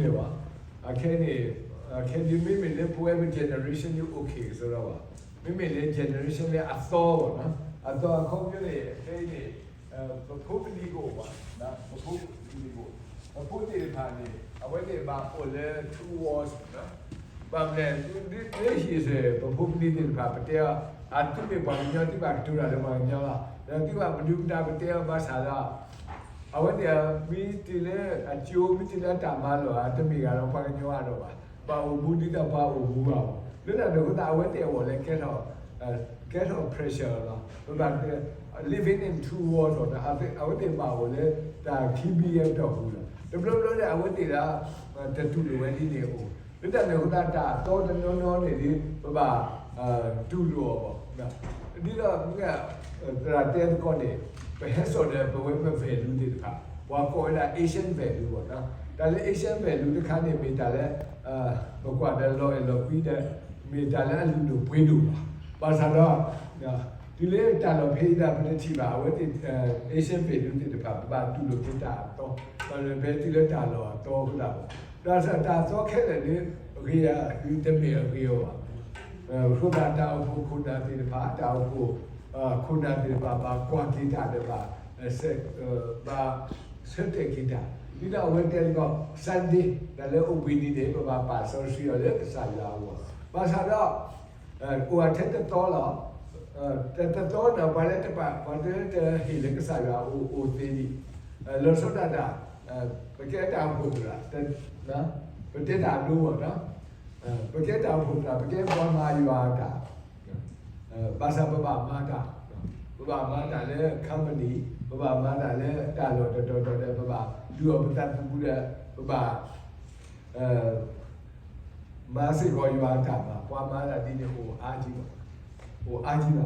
န့ၣ်ဘၣ်. အခဲန့ၣ် အခဲဒ်မ့မ့ၢ်လၢပဝဲပ generation ဒ် okay ကစီဒီဘၣ်. မ့မ့ၢ်လၢ generation လၢအသီဘၣ်နီၤ, အသီအခီပညီန့ၣ် အခဲအံၤန့ၣ် ပဖိပလံၤကအိၣ်ဘၣ်, ပဖိပလံၤကအိၣ်, ပဖိသ့ၣ်တဖၣ်န့ၣ် အဝဲသ့ၣ်ဘၣ်အိၣ်လၢ two worlds နီၤ. ဘၣ်မနုၤလဲၣ်, လၢဟံၣ်စ့ၢ် ပဖိပလံၤသ့ၣ်တဖၣ် ပတဲအီၤ အသုမ့ၢ်ပှၤကညီ သုဘၣ်ကတိၤတၢ်လၢပှၤကညီလီၤ. ဒီးသုဘၣ်မနုၤမတၤ ပတဲအီၤဘၣ်ဆၣ်ဒီး အဝဲသ့ၣ်မ့ၢ်တုၤလၢအကၠိ မ့ၢ်တုၤလၢအတၢ်မၤလိာ် အတမ့ၢ်ဂ့ၤဒီးပှၤကညီအါဒီးဘၣ်. ဘၣ်အိၣ်မူဒ်သိးပှၤအိၣ်မူဘၣ်အီၤ. လၢတၢ်န့ၣ်အဃိသတး အဝဲသ့ၣ်အဂီၢ်လၢကဲထီၣ် ကဲထီၣ် pressure လီၤ. ပဘၣ် living in two worlds လီၤ. အဝဲသ့ၣ်ဘၣ်အိၣ်လၢတၢ်ခံဘံယဲၢ်ပတီၢ်ပူၤလီၤ. တဘျီဘျီန့ၣ် အဝဲသ့ၣ်ဒီး တတူၢ်လိာ်ဝဲဒ်န့ၣ်အအိၣ်. လၢတၢ်န့ၣ်အဃိသတး တၢ်အသီတနီၤနီၤန့ၣ်ဒ် ပဘၣ် တူၢ်လိာ်အီၤဘၣ်. ဒ်သိး သရၣ်တဲသကိးန့ၣ် ပဟဲစိာ်ဒီးပဝဲပ value သ့ၣ်တဖၣ် ပှၤကိးဝဲဒၣ် Asian value ဘၣ်နီၤ. တၢ်လၢ Asian value တခါန့ၣ် မ့ၢ်တၢ်လၢ ပကွၢ်ဒီးလီၤအဲၣ်လီၤကွံဒီး မ့ၢ်တၢ်လၢအလုၢ်ဒိၣ်ပှ့ၤဒိၣ်လီၤ. ဘၣ်ဆၣ်ဒီး တုၤလၢတၢ်လီၢ်ဖဲအံၤဒၣ် ပတထံၣ်ဘၣ် အဝဲသ့ၣ် Asian value သ့ၣ်တဖၣ် ပဘၣ်တူၢ်လိာ်က့ၤတၢ်အသီ, ဘၣ်မနုၤလဲၣ် ပဟဲတုၤလၢတၢ်လီၢ်အသီအဃိသတးဘၣ်. ဒီးတၢ်အသီခဲလၢာ်န့ၣ် ဂ့ၤဧါ တမ့ၢ်အဂ့ၤအီၤဘၣ်. အဃိသတး တၢ်အိၣ်ဖှိၣ်ခိၣ်နၢ်သ့ၣ်တဖၣ် တၢ်အိၣ်ဖှိၣ်ခိၣ်နၢ်သ့ၣ်တဖၣ် ဘၣ်ကွၢ်က့ၤတၢ်ဒီး ဘၣ် ဘၣ်ဆၢတဲာ်က့ၤတၢ်, ဒ်သိးအဝဲတဲသကိး Sunday တၢ်လၢအိၣ်ဘှံးနံၤန့ၣ် ပဘၣ်ပာ်စီဆှံအီၤလၢကစၢ်ယွၤအဂီၢ်, ဘၣ်ဆၣ်ဒီး အိၣ်အထဲတသီလီၤ. တသီန့ၣ် ပှၤလၢတပာ် ပှၤလၢတဟ့ၣ်လၢကစၢ်ယွၤအိၣ်အိၣ်သ့လံ. လီၤဆီဒၣ်တၢ် ပကဲတၢ်အိၣ်ဖှိၣ်သရၣ်, ပတဲတၢ်အဒိအီၤ, ပကဲတၢ်အိၣ်ဖှိၣ်သရၣ် ပကဲပှၤမၤယွၤအတၢ်, ဘၣ်ဆၣ်ပဘၣ်မၤတၢ်, ပဘၣ်မၤတၢ်လၢ company, ပဘၣ်မၤတၢ်လၢတၢ်လီၢ်တတီၤတီၤဒီး ပဘၣ်ဒုးအီၣ်ပသးသမူဒီး ပဘၣ် မၤစ့ၢ်ကီးယွၤအတၢ်မၤ, ပှၤမၤတၢ်ဒ်န့ၣ် အိၣ်အါကံဘၣ်, အိၣ်အါကံဘၣ်. မ့ၢ်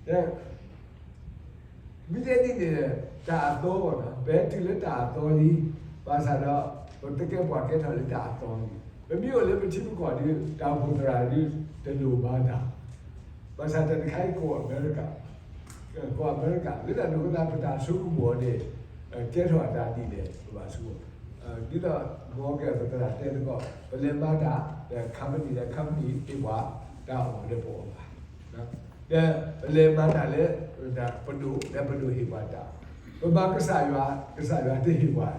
တဲဒ်န့ၣ် တၢ်အသီဘၣ်နီၤ, ပဟဲတုၤလၢတၢ်အသီလံ, ဘၣ်ဆၣ်ဒီး ပတကဲပှၤကဲထီၣ်လၢတၢ်အသီလံ. ပမ့ၢ်အိၣ်လၢပထံပကီၢ်ဒီး တၢ်အိၣ်ဖှိၣ်သရၣ်ဒီး တလိၣ်မၤတၢ်, ဘၣ်ဆၣ်တၢ်တခါအံၤကိးအမဲရကၤ, ကိးအမဲရကၤ, လၢတၢ်န့ၣ်အဃိသတး ပတၢ်ဆိကမိၣ်အီၤန့ၣ် ကဲထီၣ်အတၢ်ဒ်လဲၣ် ပဘၣ်ဆိကမိၣ်, ဒ်သိး မီကဲ ပသရၣ်တဲသကိး ပလဲၤမၤတၢ်ဒီး company ဒီး company ဟ့ၣ်ပှၤတၢ်အီၣ်လၢပအီၣ်ဘၣ်, ဒီးပလဲၤမၤတၢ်လၢ ပဒိၣ် ဒီးပဒိၣ်ဟ့ၣ်ပှၤတၢ်, ပမၤကစၢ်ယွၤ ကစၢ်ယွၤတဟ့ၣ်ပှၤ, ပမ့ၢ်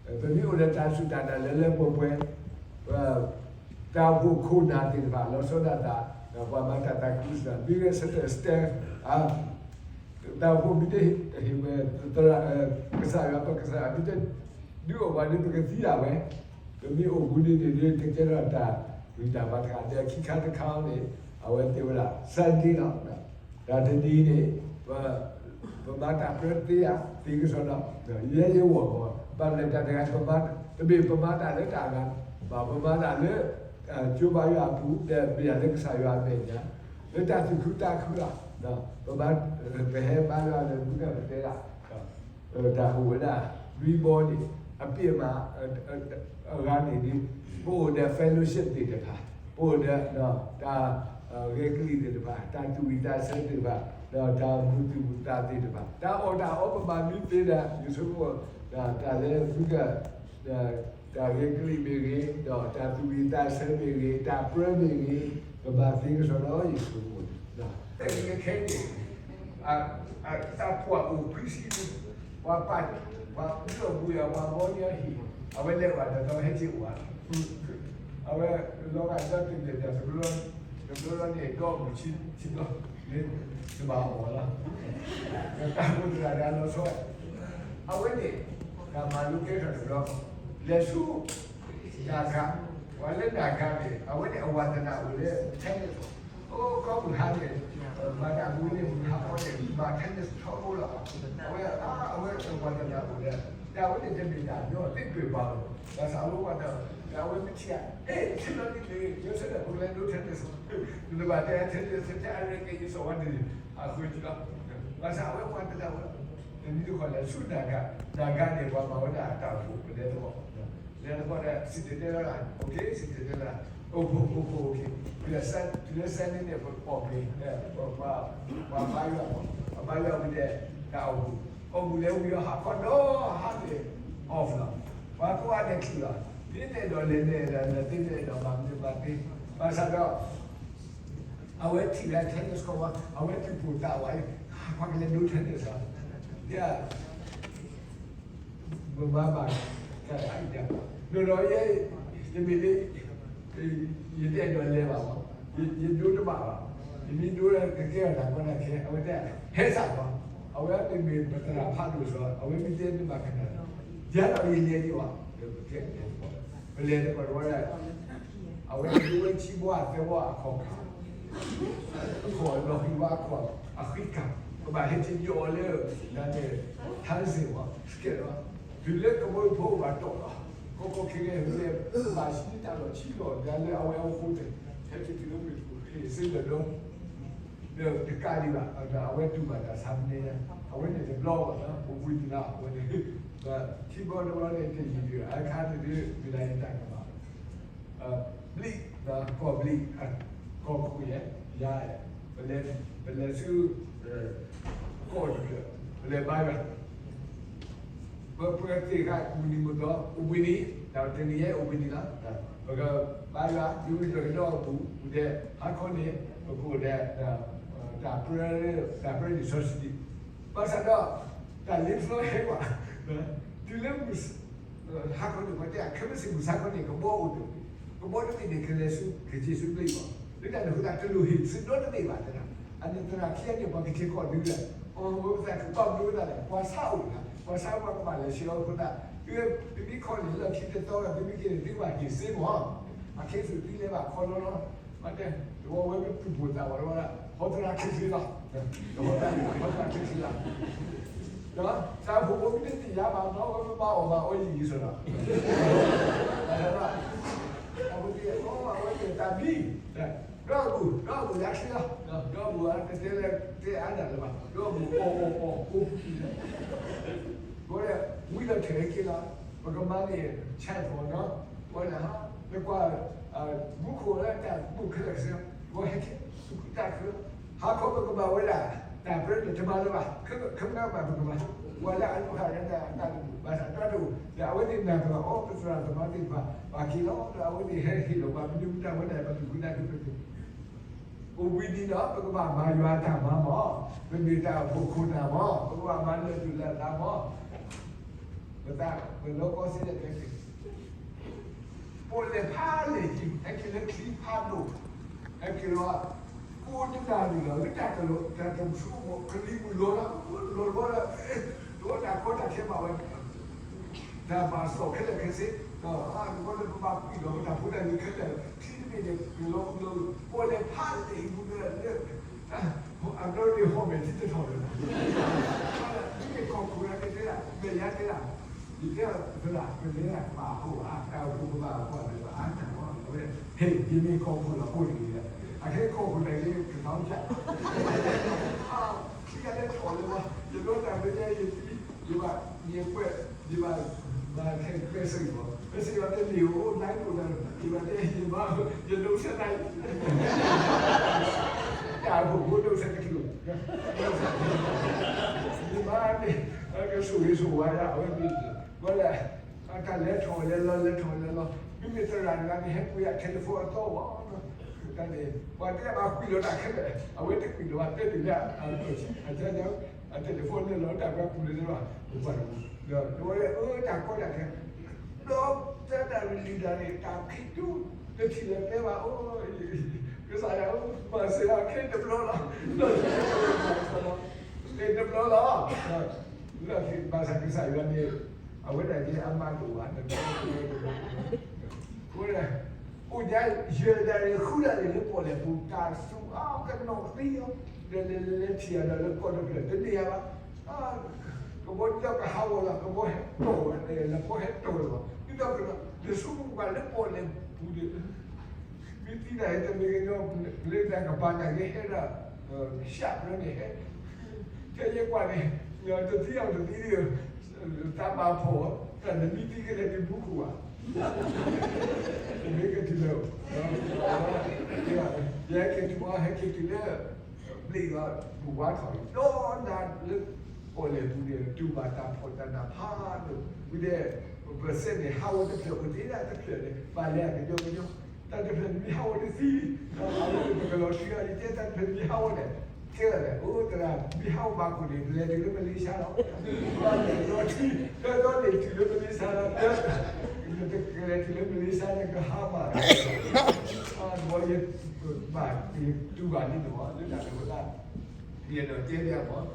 အိၣ်ဒီးတၢ်စူၢ်တၢ်နာ်လၢလၢပှဲၤပှဲၤ, တၢ်အိၣ်ဖှိၣ်ခိၣ်နၢ်သ့ၣ်တဖၣ် လီၤဆီဒၣ်တၢ်, ပှၤမၤတၢ်သးခုကစီၣ် မ့ၢ်ဂဲၤဆၢထၢၣ် stand တၢ်အိၣ်ဖှိၣ်မ့ၢ်တဟ့ၣ်ဝဲ ကစၢ်ယွၤ ပကစၢ်ယွၤ မ့ၢ်တဒုးအီၣ်ပှၤန့ၣ် ပကသံဒၣ်ဝဲ, ပမ့ၢ်အိၣ်မူဒ်န့ၣ် တကဲထီၣ်တၢ်ဂံၢ်တၢ်ဘါတခါ, ဒီးခံခါတခါန့ၣ် အဝဲသ့ၣ်ဝဲဒၣ် Sunday လီၤ. တၢ်တနံၤန့ၣ် ပမၤတၢ်ပြၢသ့ဧါ သ့ကစီဒီ, ယဲယဂီၢ်မ့ၢ် ဘၣ်မနုၤတၢ်တဂၤ တမ့ၢ်ပမၤတၢ်လၢတၢ်အဂၤ, ဘၣ်ပမၤတၢ်လၢ ကၠိဘါယွၤအပူၤ ဒီးမ့ၢ်ယၤလၢကစၢ်ယွၤအမဲာ်ညါ, လၢတၢ်သူၣ်ခုသးခုလီၤ. ပဟဲဘါယွၤလၢမူကၢ်ပတဲဒၣ် တၢ်အိၣ်ဝဲဒၣ် လွံၢ်ဘီန့ၣ် အပ့ၢ်မး အဂၤန့ၣ်ဒီး ပအိၣ်ဒီး fellowship သ့ၣ်တဖၣ်, ပအိၣ်ဒီး တၢ်ဂဲၤကလံၣ်သ့ၣ်တဖၣ်, တၢ်သူၣ်ဝံၣ်သးဆၢသ့ၣ်တဖၣ်, ဒီးတၢ်မုာ်သူၣ်မုာ်သးသ့ၣ်တဖၣ်, တၢ်အီၣ်တၢ်အီ ပဘၣ်မံသ့ဒီး ယဆိကမိၣ် တၢ်လၢမူကၢ် တၢ်ဂဲၤကလံၣ်မ့ၢ်ဂ့ၤ, ဒီးတၢ်သူၣ်ဝံၣ်သးဆၢမ့ၢ်ဂ့ၤ, တၢ်ပြၢမ့ၢ်ဂ့ၤ, ပဘၣ်သ့ကစီဒီ ယဆိကမိၣ်န့ၣ်, ခဲအံၤန့ၣ် တၢ်ပှၤအိၣ်ခွံဆံန့ၣ် ပှၤပာ် ပှၤအူလီၢ်ဘူယၤ ပှၤဘီညီဟံၣ် အဝဲလဲၤဝဲဒီး ဒီးဟဲက့ၤအိၣ်ဝဲ, အဝဲလီၤဂာ်ဒီတဘ့ၣ်ဒီး တဘျီလီၤန့ၣ် ဒီမုၢ်ဆံဘျီ တဘၣ်အီၣ်လီၤ, တၢ်အိၣ်သရၣ်ဒီးလီၤဆီ, အဝဲန့ၣ် တၢ်မၤလိကဲထီၣ်တဘျီ, လဲၤဆူ နာဂၤ, ပှၤလၢနာဂၤန့ၣ် အဝဲန့ၣ်အဝၤသနာ်အိၣ်လၢ tennis, အိၣ်ကီၢ်မုၢ်ဟါန့ၣ် မၤတၢ်မူန့ၣ် မုၢ်ဟါခီန့ၣ် မၤ tennis ထီဘိလီၤ, အဝဲ အဝဲအဝၤသနာ်အိၣ်လၢ တၢ်ဝဲန့ၣ်တမ့ၢ်တၢ်ညီသ့ပ့ၤပာ်လီၤ, ဘၣ်ဆၣ်အဝဲဝၤသနာ် တၢ်ဝဲမ့ၢ်ထံၣ်ဧါ, ဟ့ၣ် ဆ့ၣ်နီၤဒ်န့ၣ် ယဆၢထၢၣ်ပကလဲၤဒိ tennis, နဘၣ်တဲ tennis တဲအရဲၣ်က့ၤယစီၤဝဲန့ၣ် အဃိကလီၤ, ဘၣ်ဆၣ်အဝဲပှၤတဒၣ်ဝဲလီၤ, တနံၤတခီလဲၤဆူနာဂၤ, နာဂၤန့ၣ် ပှၤမၤဝဲဒၣ်တၢ်အိၣ်ဖှိၣ် ပလဲၤသကိး, လဲၤသကိးဒီး စံၣ်တဲၤတဲလီၤဒၣ် okay စံၣ်တဲၤတဲလီၤဒၣ် အိၣ်ဖှိၣ်အိၣ်ဖှိၣ် okay, တုၤလၢစဲန့ၣ်န့ၣ် ပအီၣ်မ့ၤ, ပှၤဘါယွၤ, ပှၤဘါယွၤဝံၤဒီး တၢ်အိၣ်မူ, အိၣ်မူလဲၤဝံၤအီၤဟးခီဒီးဟးန့ၣ် off လီၤ, ပှၤကိးဂၤဒဲးချုးလီၤ သ့တအဲၣ်ဒိးလဲၤန့ၣ်ဒီး သ့တအဲၣ်ဒိးမၤမနုၤမၤသ့, ဘၣ်ဆၣ်ဒီး အဝဲထံၣ်ဝဲ tennis court ဝဲ အဝဲတူၢ်ပိာ်သးဝဲ, ပှၤကလဲၤဒိ tennis လီၤ, ယ ပမၤဘၣ်, ဒ်ဒီးယဲ, ယမ့ၢ်လၢ ယတအဲၣ်ဒိးလဲၤဘၣ်မး, ယဒိတဘၣ်ဘၣ်, ယမ့ၢ်ဒိလၢကကဲထီၣ်တၢ်ကီတၢ်ခဲ အဝဲတဲ ဟဲစၢ်လီၤ, အဝဲမ့မ့ၢ်ပသရၣ်ဖးဒိၣ်စ့ၢ် အဝဲမ့ၢ်တဲတဘၣ်ကနၣ်, ယၤဒီးယလဲၤဒံးဘၣ်, ပလဲၤတပှၢ်တဝီဒၣ် အဝဲဒိဝဲဆံဘီသၢဘီအခီၣ်ခါ, အခီၣ်လီၤဃံၤဝဲအခီၣ်အဃံကၢ်, ပဘၣ်ဟဲက့ၤယီၤအီၤလၢ ဒ်န့ၣ် ထါစ့ၣ်ဝဲ စကဲးလီၤ, တုၤလၢကဘီယူၤဖိဘၣ်တီၢ်လီၤ, ကီကီခဲခဲဝဲ ဘၣ်ဆံတၢ်လီၢ်ဆံလီၢ်ဒ်လၢအဝဲအဃိန့ၣ် ဟဲက့ၤတုၤလၢမုၢ်တကိၢ်ဃ့စ့ၢ်ကီးဒီး ဒီးတကးဒံးဘၣ် အဝဲတူၢ်ဘၣ်တၢ်ဆါမနုၤညါ, အဝဲန့ၣ်တဘျီဘၣ် ပဝံၤတလၢအဝဲန့ၣ်, ဒီးထံဘီတဘျီန့ၣ်တယံာ်ဒံး အခါန့ၣ်ဒ်မ့ၢ်ဒၣ်ယတၢ်ကမၣ်, ဘျံး, ကီၢ်ဘျံး, ကီၢ်ခိၣ်ယဲ, ယၤ, ပလဲၤဆူ ကီၢ်တဖျၢၣ် ပလဲၤဘါယွၤ ပပှဲၤသ့ၣ်ဃာ်မုၢ်နံၤမုၢ်သီ အိၣ်ဘှံးနံၤ, တၢ်တနံၤယဲအိၣ်ဘှံးနံၤလီၤ, ပကဘါယွၤ ဒ်ဝံၤပကဒီးအပူၤ ပတဲ ဟါခီန့ၣ် ပကအိၣ်ဒီး တၢ်ပြၢ တၢ်ပြၢလံာ်စီဆှံ, ဘၣ်ဆၣ်ဒီး တၢ်လ့ပစီဟဲကွၢ် တုၤလၢမုၢ် ဟါခီန့ၣ် ပှၤတဲ ခဲမုၢ်ဆ့ၣ်မုၢ်ဆါခီန့ၣ် ကဘီအိၣ်တဘ့ၣ်, ကဘီတဘ့ၣ်န့ၣ် ကလဲၤဆူ ကက့ၤဆူဘျံးဘီ, လၢတၢ်န့ၣ်အဃိသတး တလိၣ်ဟ့ၣ်ဆူၣ်နီတဘ့ၣ်ဘၣ်တဲဒၣ်, အန့ၣ်သရၣ်ခံဂၤန့ၣ် ပှၤကဆဲးကီးဒုးလဲၣ်, အဝဲပသးကဘၣ်မနုၤဝဲဒၣ်လဲၣ်, ပှၤဆါအိၣ်ဒၣ်, ပှၤဆါပှၤကဘၣ်လဲၤဆှၢအီၤအဃိသတး, သုမ့ၢ်ခီန့ၣ် လၢခံတသီဒီး သုမ့ၢ်က့ၤန့ၣ် သုကဘၣ်ဟ့ၣ်စ့မး, အခဲဆူၣ်သုလဲၤဘၣ်ခီလီလီ, မ့ၢ်တဲ တဝီဝဲမ့ၢ်တူၢ်ပိာ်သးဝဲလီၤ, ဟီသရၣ်ခံဆံလီၤ, ဟီသရၣ်ခံဆံလီၤ, ဒီးတၢ်ဖိဖိမ့ၢ်တသ့ၣ်ညါဘၣ် မ့ၢ်ဝဲမ့ၢ်ဘၣ်အီၣ်ဘၣ်အီယံာ်ယံာ်စ့ၢ်ဒီး, အဝဲသ့ၣ် အဝဲသ့ၣ်တၢ်မံ, ဒီးအဘူၣ် ဒီးအဘူၣ်လၢခံလီၤ, ဒီးအဘူၣ်အတတဲလၢတဲအါဒၣ်လၢၤဘၣ်, ဒီးအဘူၣ်အီၣ်အီၣ်အီၣ်ကိး ဝဲ ဝံၤဒီးထဲးဟဲက့ၤလီၤ, ပကမၤန့ၣ် ဆဲးဖိနီၤ, ဝဲဒၣ် နကွၢ် မူခိၣ်လၢတၢ်ဘူၣ်ခဲလၢာ်ခဲဆ့, ဝဲဟဲက့ၤ သူၣ်ခုသးခု, ဟါခီပကမၤဝဲဒၣ် တၢ်ပြၢန့ၣ်တမၤလၢၤဘၣ်, ခဲမုၢ်နၤမၤပကမၤ, ဝဲလၢအဒိၣ်ဟးလၢတၢ်တဘူၣ် ဘၣ်ဆၣ်တၢ်တအိၣ် ဒီးအဝဲသ့ၣ်နၢ်ပၢၢ်အီၤ ပသရၣ်သမါသ့ၣ်တဖၣ် ဘၣ်က့ၤလီၤ ဒီးအဝဲသ့ၣ်ဟဲဟ့ၣ်လီၤပှၤမနုၤမတၤဝဲဒၣ် ပသူၣ်ခုသးခုပသ့ၣ် အိၣ်ဘှံးနံၤဒီး ပကဘၣ်မၤယွၤအတၢ်မၤမး, ပမ့ၢ်တၢ်အိၣ်ဖှိၣ်ခိၣ်နၢ်မး, ပကဘၣ်မၤလၢာ်သူၣ်လၢာ်သးမး, ပသးပလီၢ်ကီၢ်စ့ၢ်ကီး ပလဲၤဖးလဲၢ်ဟံၣ် ဟဲက့ၤလၢချံဖးဒိၣ်, ဟဲက့ၤလီၤ, ကိးနံၤဒၣ်န့ၣ်လီၤ လၢတၢ်တလီၢ် တၢ်တမုၢ်ဆူၣ် ကလံၤမုၢ်လီၤလီၤ, လီၤလီၤဒီး တဝီတၢ်ကီတၢ်ခဲဘၣ်ဝဲ တၢ်ဘၣ်စီၣ်ခဲလၢာ်ခဲဆ့, ဒီးအါတဘျီလၢပဘၣ်ကွံာ်ဒီးပတၢ်ဖိတၢ်လံၤခဲလၢာ် ထံတဘ့ၣ်န့ၣ် ပလီၤပလီၤ ပလဲၤဖးလဲၢ်ဟံၣ်ပူၤလၢ အဘျီန့ၣ်ဟီၣ်မဲာ်ထံတထီၣ်လၢၤဘၣ်, ဒ်န့ၣ်ကီၢ်ခိၣ်လၢကတဲဒၣ် မဲာ်ညါတဲဒၣ်, ယတဲသရၣ် ပလဲၤဒၣ်ကဘၣ်အဃိဘၣ် တၢ်အိၣ်ဖှိၣ်ကဘၣ်အဃိဘၣ် အါတၢ်လီၤ အဝဲ ဟဲ ယမ့ၢ်ကီၢ်ခိၣ်လီၤ အိၣ်တဂ့ၤ, အခဲကီၢ်ခိၣ်တဂ့ၤ ကသီဖျၢၣ် ခံဂၤလၢထီၣ်လၢၤဘၣ် ယဒိတၢ်မ့ၢ်ညါယသံ ယဘၣ် ယကွဲး ယဘၣ် ဘၣ်ခဲကွဲးစ့ၢ်ကီး မ့ၢ်စ့ၢ်ကီးတန့ၢ်အိၣ် online အိၣ်ဒီး ယဘၣ်တဲ ယဘၣ် ယဒိးဆၢတၢ်အံၤ တၢ်အိၣ်ဖှိၣ်ဒိးဆၢတကလုာ် ယဘၣ်န့ၣ် ကဆိၣ်ဂ့ၤဆိၣ်ဝါဒၣ် အဝဲမ့ၢ် ဝဲဒၣ် တၢ်လဲၤထီၣ်လဲၤလီၤ လဲၤထီၣ်လဲၤလီၤ မ့မ့ၢ်သရၣ်တဂၤန့ၣ် ဟဲပှ့ၤအ telephone အသီဘၣ် တၢ်န့ၣ် ပှၤတဲဘၣ်ကွံာ်လီၤတၢ်ခဲလၢာ် အဝဲတကွံာ်လီၤဘၣ် တဲဒ်လဲၣ် အ အ အ telephone လဲၤလီၤတၢ်ပှၤပူၤလၢၤလီၤ ပှၤတပူၤ ဒီးဝဲလၢအၢတၢ်ကီတၢ်ခဲ ဒီးတဲတၢ်ရလံၤတၢ်န့ၣ် တၢ်ခံးတူၢ် တထံၣ်လၢၤကျဲဘၣ် အိၣ် ကစၢ်ယွၤဧၢ မၤစၢၤအီၤခဲတဘျီလီၤ ခဲတဘျီလီၤ လၢဘၣ်ဆၣ်ကစၢ်ယွၤန့ၣ် အဝဲဒၣ်က့ၤအမၤလိာ်ဘၣ် တဘျီတဘျီတဘျီ အဃိ အိၣ်ဒၣ်ယဲၢ်ဒၣ်န့ၣ် ဃုဒၣ်န့ၣ်လၢပီၣ်လဲၣ်ပူၤ တၢ်သူအါကနီၣ်သံအီၤ လဲၤလဲၤလဲၤထံၣ်အဒီးလၢကီၢ်တဖျၢၣ် တန့ၢ်ယၤဘၣ် ကဘီဒုးကဟးဂီၤလီၤ ကဘီဟဲတီၢ်ဝဲ လၢကဘီဟဲတီၢ်ဝဲလီၤ ဒ်သိးကဒီး ယဆိကမိၣ်ကွၢ်လၢပီၣ်လဲၣ်ပူၤန့ၣ် မ့ၢ်သံတၢ်အံၤ တမ့ၢ်ကညီ လၢတၢ်ကပၤတၢ်ကဟဲဒၣ် ရှးပြၢန့ၣ်ဟဲ ထဲယကွၢ်န့ၣ် တသံအီၤတသံဒီး တၢ်ဘၣ်ဖှီၣ် တၢ်နမ့ၢ်သံကလဲၤတမူခိၣ်ဘၣ် တမ့ၢ်ကတုၤလၢ ယဟဲက့ၤတုၤ ဟဲက့ၤတုၤလၢ ဘျ့ၣ်ဒီး ပူၤဝါထီၣ် ဒီးနၤလၢ ပီၣ်လဲၣ်ပူၤန့ၣ် တူၢ်ဘၣ်တၢ်ဖှီၣ်တၢ်နးဖးဒိၣ် ဝံၤဒီး ပစဲးန့ၣ် ဟးဝဲတဖျၢၣ် ပတ့ဒၣ်တဖျၢၣ်န့ၣ် ဘၣ်လဲၤကညီကညီ, တၢ်တဖျၢၣ်မ့ၢ်ဟးဝဲတသံလံ, အဝဲန့ၣ်ပကလီၤဆှံအီၤ ယတဲတၢ်တဖျၢၣ်မ့ၢ်ဟးဝဲလဲၣ်, တဲလီၤန့ၣ် အိၣ်သရၣ် မ့ၢ်ဟးဝဲဘၣ်ခိၣ်န့ၣ် လဲၤတုၤလၢမလ့ၡါလီၤ, ဘၣ်လဲၤလီၤထံ ဒီးဒီးန့ၣ်တုၤလၢမလ့ၡါလီၤ, ကလဲၤတုၤလၢမလ့ၡါန့ၣ် ကဟးဘၣ်လီၤ, ဒီးယဘၣ်တူၢ်ဘၣ်န့ၣ်လီၤ လၢတၢ်လၢဝဲဒၣ် ယအဲၣ်ဒိးတဲဒၣ်မး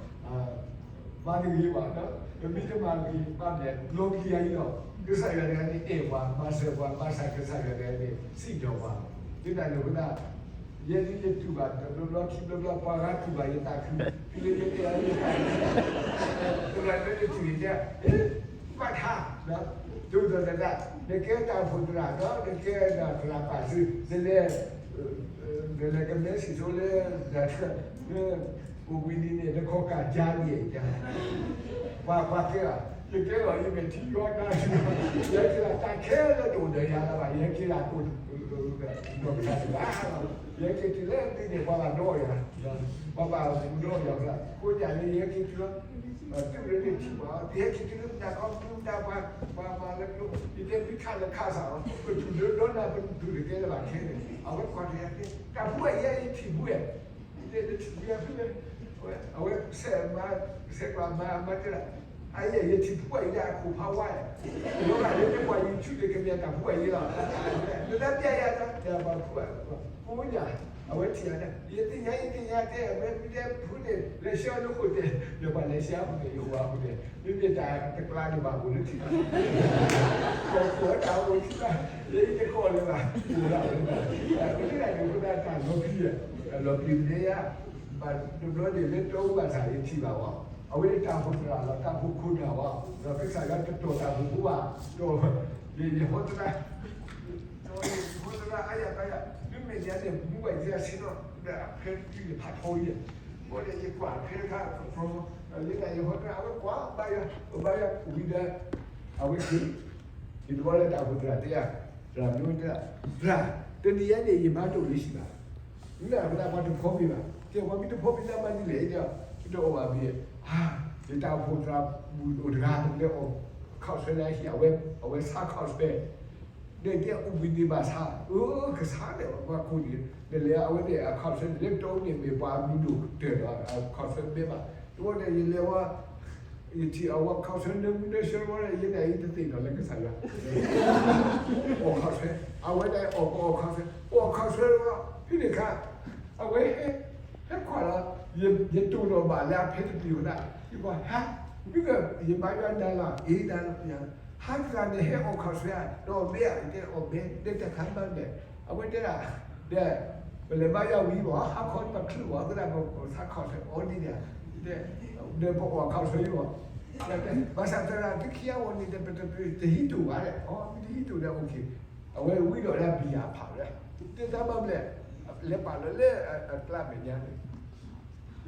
မၤတဂ့ၤဘၣ်, ပမ့ၢ်တမၤဂ့ၤဘၣ်န့ၣ် လီၤပျံၤယၤအံၤလီၤ. ကစၢ်ယွၤတဂၤန့ၣ် အဲၣ်ပှၤ မၤစၢၤပှၤ ဘၣ်ဆၣ်ကစၢ်ယွၤတဂၤန့ၣ် စံၣ်ညီၣ်ပှၤ, လၢတၢ်န့ၣ်အဃိသတး ယဲဒၣ်ယတူၢ်ဘၣ်တဘျီဘျီခံဘျီဘျီ ပှၤဂၤတူၢ်ဘၣ်ယသးခု, တုၤလၢယတဲအီၤယသးခု, တဂၤလၢနတူၢ်န့ၣ်တဲ ဘၣ်ထါ, ဒ်သိးနသး နကဲတၢ်အိၣ်ဖှိၣ်သရၣ်ဒီး နကဲဒၣ်သရၣ်ပာ်စု, နလဲၤ နလဲၤကမဲစံၣ်စိလၢ လၢ အိၣ်ဘှံးနံၤန့ၣ် နခီၣ်ကၢ်ကၢ်န့ၣ် ပှၤပှၤကဲဧါ, ယကဲလီၤယမဲာ်ထံယွၤကါ, ယဟဲက့ၤလၢတၢ်ခဲလၢာ်တအိၣ်ဒီးယၤလၢၤဘၣ်, ယဟဲက့ၤလၢအကိၣ် ဒီးကစၢ်တဂၤ, ယဟဲက့ၤတုၤလၢဒ်န့ၣ် ပှၤဘၣ်ဒီးယၤ, ပှၤဘၣ်ဒီးယၤ, အဃိန့ၣ် ယဟဲက့ၤတုၤလီၤ တုၤလၢန့ၣ်ထံၣ်ဘၣ်, ယဟဲက့ၤတုၤလၢမတၤခီမတၤပှၤ ပှၤမၤလၢကျိ ယတဲသုခးလၢခးစးလီၤ, ပထူၣ်လၢဒီနၤပထူၣ်တကဲလၢၤဘၣ်ခဲန့ၣ်, အဝဲကွၢ်တဂၤတဲ တၢ်ဖူအံၤယဲယထံၣ်ဖူဝဲ, ယတဲနထံၣ်ဖူယၤဖဲလဲၣ်, အဝဲဆဲးမၤ ဆဲးကွၢ်မၤမၤတဲဒၣ်, အယဲယထံၣ်ဖူအံၤဒၣ်အခိၣ်ဖးဝါ, လီၤဂာ်လၢနကွၢ် YouTube န့ၣ် ကမ့ၢ်တၢ်ဖူအံၤလီၤ, နတၢ်ပျဲယၤတၢ်ပျဲပှၤဖူအံၤ, ကိးညါ အဝဲထံၣ်ယၤန့ၣ် ယသ့ၣ်ညါ ယသ့ၣ်ညါတဲ အဝဲမ့ၢ်တဲဖူန့ၣ် လဲၤဆှၢအီၤလၢဃိာ်တဲာ်, ဒီးပှၤလဲၤဆှၢအဃိာ်တဲာ် ယအိၣ်အဃိာ်တဲာ်, မ့မ့ၢ်တၢ်တကျါန့ၣ်ဘၣ်အိၣ်လၢထံၣ်ဘၣ်, ကီၢ်ခိၣ်အတၢ်အိၣ်ထံၣ်ဘၣ်, ယအံၤတကီၢ်လၢၤဘၣ်, အိၣ်ဒၣ်ဝဲဒၣ်, ပမ့ၢ်ဒၣ်န့ၣ်အဃိသတး တၢ်လီၤပျံၤ, တၢ်လီၤပျံၤမ့ၢ်ယါ, ဘၣ်တဘျီန့ၣ် လၢတၢ်အိၣ်ဘၣ်ဆၣ်ယထံၣ်ဘၣ်ဝဲ, အဝဲန့ၣ်တၢ်အိၣ်ဖှိၣ်သရၣ်လီၤ, တၢ်အိၣ်ဖှိၣ်ခိၣ်နၢ်ဝဲ, ဒီးကစၢ်ယွၤတတီၢ်တၢ်အိၣ်ဖှိၣ်ဘၣ်, ဒီး ယဟီသရၣ်, ဒီးယဟီသရၣ်အါယၤကါယၤ, မ့မ့ၢ်ယၤန့ၣ် မူဝဲယဲဆ့ဒီး ဒီးအဖဲတံၢ်န့ၣ်ဖးထီဝဲယဲ, ဘၣ်ဒီးယကွၢ်ဖဲတခါ, လၢတၢ်ယဟီသရၣ် အဝဲကွၢ်ဘါယွၤ, ဘါယွၤဝံၤဒီး အဝဲက့ၤ, ယတဘီလၢတၢ်အိၣ်ဖှိၣ်သရၣ်တဲယၤ, သရၣ်မ့ၢ်ဝဲတဲ, သရၣ်, တနံၤအံၤန့ၣ် ယမၤတအိၣ်လၢဟံၣ်ဘၣ်, မ့ၢ်အဝဲဒၣ်ပှၤတဖီမ့ၤဘၣ်, တဲပှၤမ့ၢ်တဖီမ့ၤလၢမၤဒ်လဲၣ်, တဲ, တအိၣ်ဘၣ်မ့ၢ်, ယတၢ်အိၣ်ဖှိၣ်သရၣ်မုၣ်အိၣ်တဂၤ လၢအီၣ်ခီၣ်ဆွဲလၢဟံၣ်အဝဲ, အဝဲဆါခီၣ်ဆွဲ, ဒီးတဲအိၣ်ဘှံးနံၤဘၣ်ဆါ, အၢ ကဆါန့ၣ် ပှၤကိးန့ၣ်, ဒီးလဲၤအဝဲန့ၣ် အခီၣ်ဆွဲန့ၣ် လၢတအိၣ်န့ၣ်မ့ၢ်ပှၤမံၤဒိၣ်ကတၢၢ်ဒီး အခီၣ်ဆွဲမ့ၢ်ဘၣ်, တဘျီန့ၣ် ယလဲၤဝဲ, ယထံၣ်အဝဲခီၣ်ဆွဲ နၢမူနၢဆှၢဝဲ ယဲဒၣ်အံၤတသ့ၣ်နီၣ်လၢကစၢ်ယွၤ, အီၣ်ခီၣ်ဆွဲ, အဝဲဒၣ်အီၣ်ကအီၣ်ခီၣ်ဆွဲ, အီၣ်ခီၣ်ဆွဲလီၤ, ဖဲန့ၣ်အခါ အဝဲ ဟဲကွၢ်လီၤ, ယတိၢ်နီၣ်ဘၣ်လၢအဖဲတပျုာ်ဝဲဒၣ်, ယကွၢ် ဟါ, မ့ၢ်ကယဘါယွၤနၤလီၤ, အ့ နၤလီၤ, ဟါသရၣ်န့ၣ်ဟဲအီၣ်ခီၣ်ဆွဲဧါ, ဒီးအီၣ်ဘဲဧါ, ယတဲအီၣ်ဘဲ, ဒီးတၢ်ခါမၤလဲၣ်, အဝဲတဲဒၣ်, ဒီး ပလဲၤဘါယွၤဝံၤဘၣ် ဟါခီပချုးဘၣ် သရၣ်ပှၤခီၣ်ဆွဲအီၤဒ်န့ၣ်, ဒီးပအီၣ်ခီၣ်ဆွဲအံၤဘၣ်, ဘၣ်ဆၣ်သရၣ်သုခံဂၤအဂီၢ်န့ၣ် ပတဟံးတိၢ်ဘၣ်လဲၣ်, အီ မ့ၢ်တဟံးတိၢ်ဒီး အိၣ်ခ့, အဝဲဝံဒီးလၢဘံယၤဖးဝဲဒၣ်, တဲတၢ်ဘၣ်မလဲၣ်, လဲၤပာ်လီၤလၢအကျါမဲာ်ညါန့ၣ်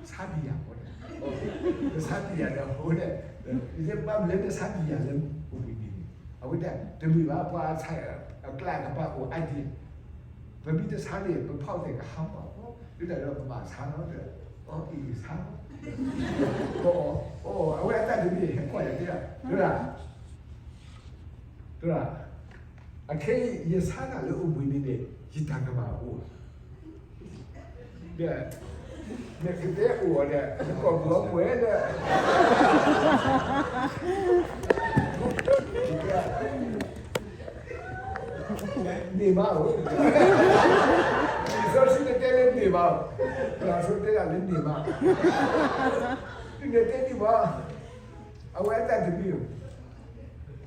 ဆါဘံယၤဖိန့ၣ်, ဆါဘံယၤဒီးအဃိန့ၣ်, ယဘၣ်မလဲၣ်နဆါဘံယၤလၢအိၣ်ဘှံးနံၤန့ၣ်, အဝဲဒၣ်တမ့ၢ်ဘၣ် ပှၤဆါအကျါကဘၣ်အိၣ်အါဒံး, ပမ့ၢ်တဆါန့ၣ် ပဖီၣ်သ့ၣ်ကဟါမၢ်, ဒ်န့ၣ်ဒီးပဘၣ်ဆါလီၤ, အီအံၤဆါလီၤ, အဝဲအတၢ်တမံၤဟဲကွၢ်ယၤတဲဒၣ်, သရၣ် သရၣ်, အခဲအံၤ ယဆါတၢ်လၢအိၣ်ဘှံးနံၤန့ၣ် ယတၢ်ကမၣ်အိၣ်ဧါ, ဒီး နကတဲအိၣ်ဒီး နကိာ်ပူၤအပှဲၤဒီး န့ၢ်မးဧိၤ, လံာ်စီဆှံတတဲလၢန့ၢ်ဘၣ်, သရၣ်ဆိတဲဒၣ်လၢန့ၢ်မး, ဒ်န့ၣ်တဲဒံးဘၣ်, အဝဲအတၢ်တမံၤဧိၤ,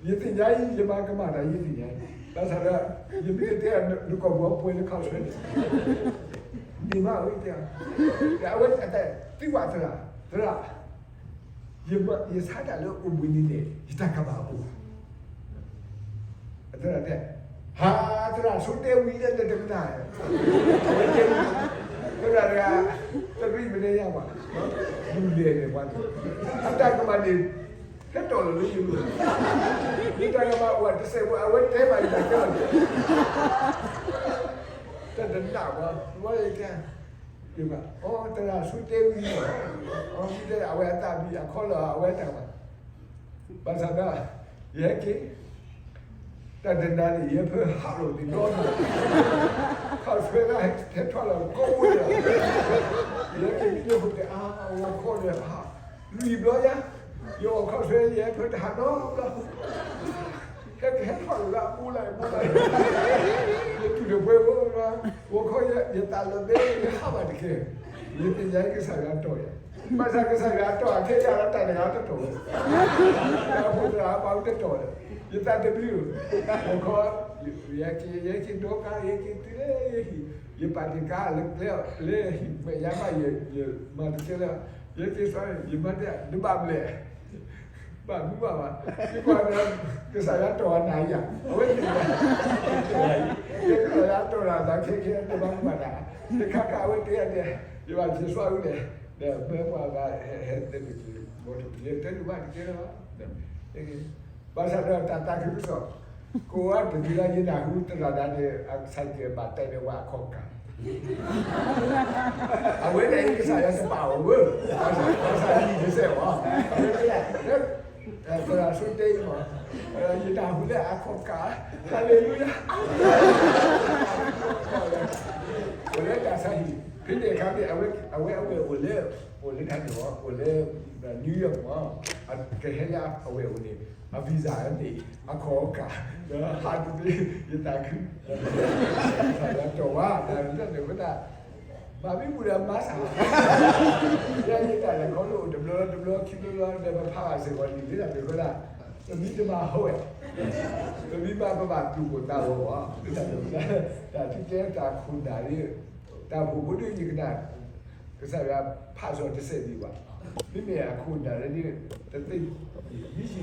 ယသ့ၣ်ညါအံၤ ယမၤကမၣ်တၢ်ယသ့ၣ်ညါအံၤ, ဘၣ်ဆၣ်ဒီး ယမ့ၢ်တဲ နကိာ်ပူၤအပှဲၤလၢခီၣ်ဆွဲန့ၣ်, န့ၢ်မးဧိၤတဲ, ဒီးအဝဲအတၢ်သံကွၢ်သရၣ်, သရၣ်, ယဆါတၢ်လၢအိၣ်ဘှံးနံၤန့ၣ် ယတၢ်ကမၣ်အိၣ်ဧါ, သရၣ်တဲ, ဟါ, သရၣ်ဆိတဲဝံၤလၢနတကနၣ်, အဝဲတဲဝံၤ, သရၣ်တဂၤ တရံးမနုၤယါဘၣ်, ဒ်လဲၣ်န့ၣ်ပှၤ, အတၢ်ကမၣ်န့ၣ် ဟဲတီၢ်လီၤလၢယဂီၢ်, ယတၢ်ကမၣ်အိၣ်တစဲးဖိ အဝဲတဲဘၣ်ယတၢ်ကမၣ်, တၢ်တနာ်ဘၣ်, ဝဲတဲ, အီ သရၣ်ဆိတဲဝံၤလီၤ, အီ မ့ၢ်တဲအဝဲအတၢ်ဘံၣ်အခီလီၤ အဝဲတၢ်ဘၣ်, ဘၣ်ဆၣ်ဒီး ယဟဲက့ၤ တနၤန့ၣ် ယဲဖၢဟးလိာ်သ့ၣ်ဒီး, ခီၣ်ဆၢလၢဟဲထီၣ်လီၤကိးဝဲလီၤ, ယဲက့ၤမံလၢဟိတဲအါ ဂီၤခီဒီးဟး, လွံၢ်ဘျီယါ, ယဂီၤခီၣ်ဆၢယဲဖၢတဟးနီတဘျီ, ဟဲကဟဲထီၣ်လၢအဘိလၢအဘိလၢ, ယတူၢ်တပှဲၤဝဲ, ဂီၤခီယသးလီၤဘဲ ယဟးဘၣ်တကဲ, ယသ့ၣ်ညါကစၢ်ယွၤတီၢ်ယၤ ဘၣ်ဆၣ်ကစၢ်ယွၤတီၢ်အခဲယၤလီၤတၢ်တဂၤတတီၢ်ဝဲ, တၢ်ဖိတၢ်အပာ်တတီၢ်လၢၤ, ယသးတဘျုးဧိၤ, ဂီၤခီ, ယက့ၤ ယက့ၤဒိကါ ယက့ၤတုၤလၢယဟံၣ်, ယပာ်တ့ၢ်ကါလၢကျဲလၢဟံၣ် မ့ၢ်ယါဘၣ်ယမၤတကဲလၢ, ယက့ၤစီ ယမၤတ နဘၣ်ဘျဲၣ် ဘၣ်မူဘၣ်ဘၣ်, ယကွၢ်ဒီး ကစၢ်ယွၤတီၢ်အနၤယၤ အဝဲသ့ၣ်, ကစၢ်ယွၤတီၢ်နၤသးခဲခဲ တဘၣ်မူဘၣ်တၢ်, တခါခါအဝဲတဲယၤန့ၣ်, ယဘၣ်က့ၤစွါဝဲလဲၣ်, ဒီးမ့ၢ်ပှၤဂၤဟဲဟဲတဲတက့ၢ်, ဘီတက့ၢ် တဲတဘၣ်တကဲလၢၤဘၣ်, ဘၣ်ဆၣ်ဒီးတၢ်သးခုကစီၣ်, ကိးဝဲတမံၤလၢယနၢ်ဟူသရၣ်ဒၣ်န့ၣ် အကစၢ်ကဲဘၣ်တဲန့ၢ်ဝဲအခီၣ်ကၢ် အဝဲန့ၣ်ကစၢ်ယွၤတပာ်အီၤဝဲ, ဘၣ်ဆၣ်ယံၤတစဲးဝဲ, သရၣ်ဆိတဲအံၤမး, ယနၢ်ဟူလၢအခီၣ်ကၢ်, ဟါလ့လူယၤ, အိၣ်လၢတၢ်ဆါဟံၣ်, ဖဲန့ၣ်အခါန့ၣ် အဝဲ အဝဲအိၣ်လၢ, အိၣ်လၢတၢ်န့ၣ် အိၣ်လၢ New York မး, ကဟဲလၢအဝဲအိၣ်န့ၣ် အ visa န့ၣ် အခီၣ်ကၢ်, ဟးတသ့, ယသးခု, ယသးတီၢ်ဝဲ, တၢ်န့ၣ်ဝဲဒၣ် ဘၣ်မံမူဒီးမၤစၢ်, ယဲယတၢ်လဲၤခီဖျိအိၣ်တဘျီလီၤတဘျီ ခံဘျီလီၤ ဒီးပဖးဘၣ်စ့ၢ်ကီးလံာ်လၢတၢ်န့ၣ်ဝဲဒၣ်, ပမံတမၤဟီဝဲ, ပမံဘၣ်ပဘၣ်တူၢ်ခိၣ်သးဂီၤဂီၤ, လၢတၢ်န့ၣ်ဝဲဒၣ်, တၢ်ထံကဲတၢ်ခိၣ်နၢ်လၢ, တၢ်အိၣ်ဖှိၣ်ဖိဒ်ယကနၣ် ကစၢ်ယွၤဖးစီၣ်တစဲးဒံးဘၣ်, မ့မ့ၢ်အခိၣ်နၢ်လၢန့ၣ်, တသ့, မ့ၢ်ယံၤ,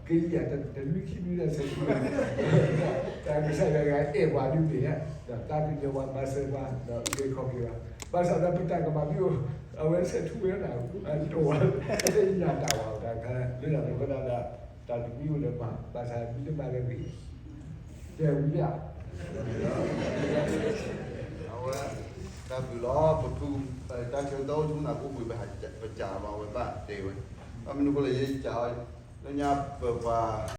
ကယံၤယၤတနွံခံနွံလၢစဲးဆူ, တၢ်ကစၢ်ယွၤဂၤအဲၣ်ပှၤဒ်န့ၣ်ဧါ, ဒီးသးကညီၤပှၤမၤစၢၤပှၤ ဒီးအုၣ်က့ၤခီၣ်က့ၤပှၤ, ဘၣ်ဆၣ်ဒီးပတၢ်ကမၣ်မ့ၢ်အိၣ်, အဝဲဆဲးထူဝဲဒၣ်, တီၢ်ဝဲ, တသ့ၣ်ညါတၢ်ဝဲတၢ်ခါ, လၢတၢ်န့ၣ်ဝဲဒၣ်ဒီး, တၢ်တမံၤအိၣ်ဒီးမၤ, ဘၣ်ဆၣ်မံတမၤလၢဂ့ၤ, တဲဝံၤဧါ အဝဲ, တၢ်ဘျုးလီၤ ပဖု, တၢ်ဆၢကတီၢ်အိၣ်ဆူၣ်နၤကိၣ်ပှ့ၤ ပစံးလီၤ အဝဲဘၣ်တဲဝဲ, ဘၣ်မနုၤအဃိလဲၣ် ယစံးလီၤ, လၢညါပပှၤ